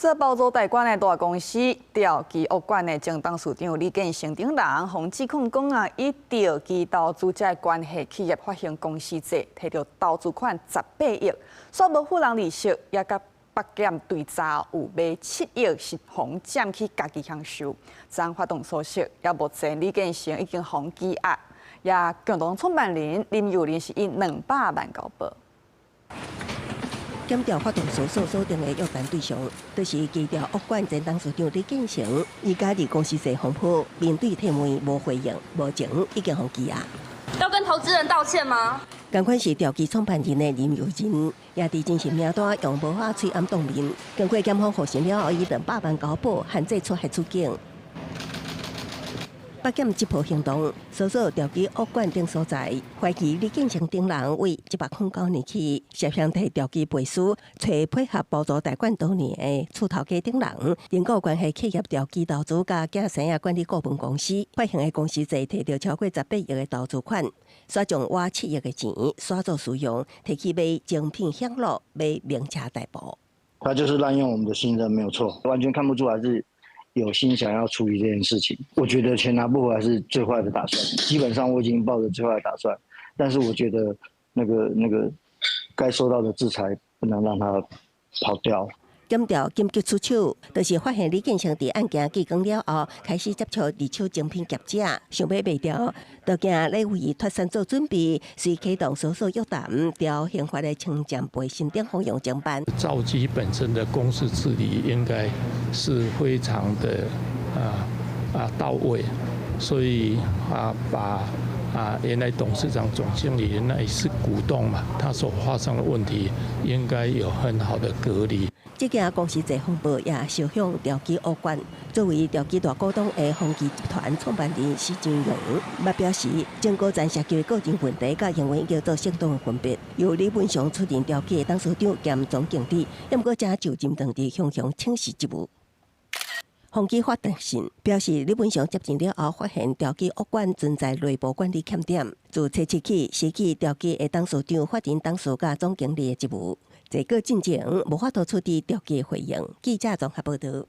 這包租代管的大公司兆基屋管的前董事長李建成等人，予指控講啊，以兆基投資者的關係企業發行公司債，提著投資款18億，煞無付人利息，也佮北檢追查有買7億是予佔去家己享受。昨發動搜索，也目前李建成已經予羈押，也共同創辦人林祐麟是以200萬交保。檢調發動搜索鎖定的約談對象，就是基兆屋管前董事長李建成。伊加入公司債風波，面對提問無回應，目前已經予羈押。要跟投資人道歉嗎？仝款是兆基創辦人的林祐麟，也佇偵訊名單用無法喙罨當面。經過檢方複審了後，以200萬交保，限制出海出境。北檢擊破行動，搜索兆基屋管等所在，懷疑李建成等人為109年起涉嫌替兆基背書，揣配合包租代管多年的厝頭家等人，因果關係企業兆基投資佮囝生仔管理顧問公司發行的公司債，提著超過18億的投資款，煞將倚7億的錢煞做私用，提去買精品享樂，買名車代步。他就是濫用我們的信任，沒有錯，完全看不出來是有心想要處理這件事情。我覺得錢拿不回來是最壞的打算。基本上我已經抱着最壞的打算，但是我覺得那個該受到的制裁不能讓他跑掉。檢調緊急出手，就是發現李建成佇案件曝光了後，開始接觸二手精品業者，想欲賣掉，就驚咧為脫身做準備，遂啟動搜索約談，調刑法的侵佔背信等方向偵辦。兆基本身的公司治理應該是非常的到位，所以把原來董事長、總經理那也是股東嘛，他所發生的問題應該有很好的隔離。這件公司債風波也燒響兆基屋管，作為兆基大股東的宏基集團創辦人施正榮，嘛表示，中高層涉及的個人問題，佮營運要做適當的分別。由李文祥出任兆基的董事長兼總經理，也毋過才就任當地雄雄請辭職務。宏基發短信表示，李文祥接任了後，發現兆基屋管存在內部管理欠點，自初七起辭去兆基的董事長、法人董事佮總經理的職務。這個進前無法度取得兆基的回應。記者綜合報道。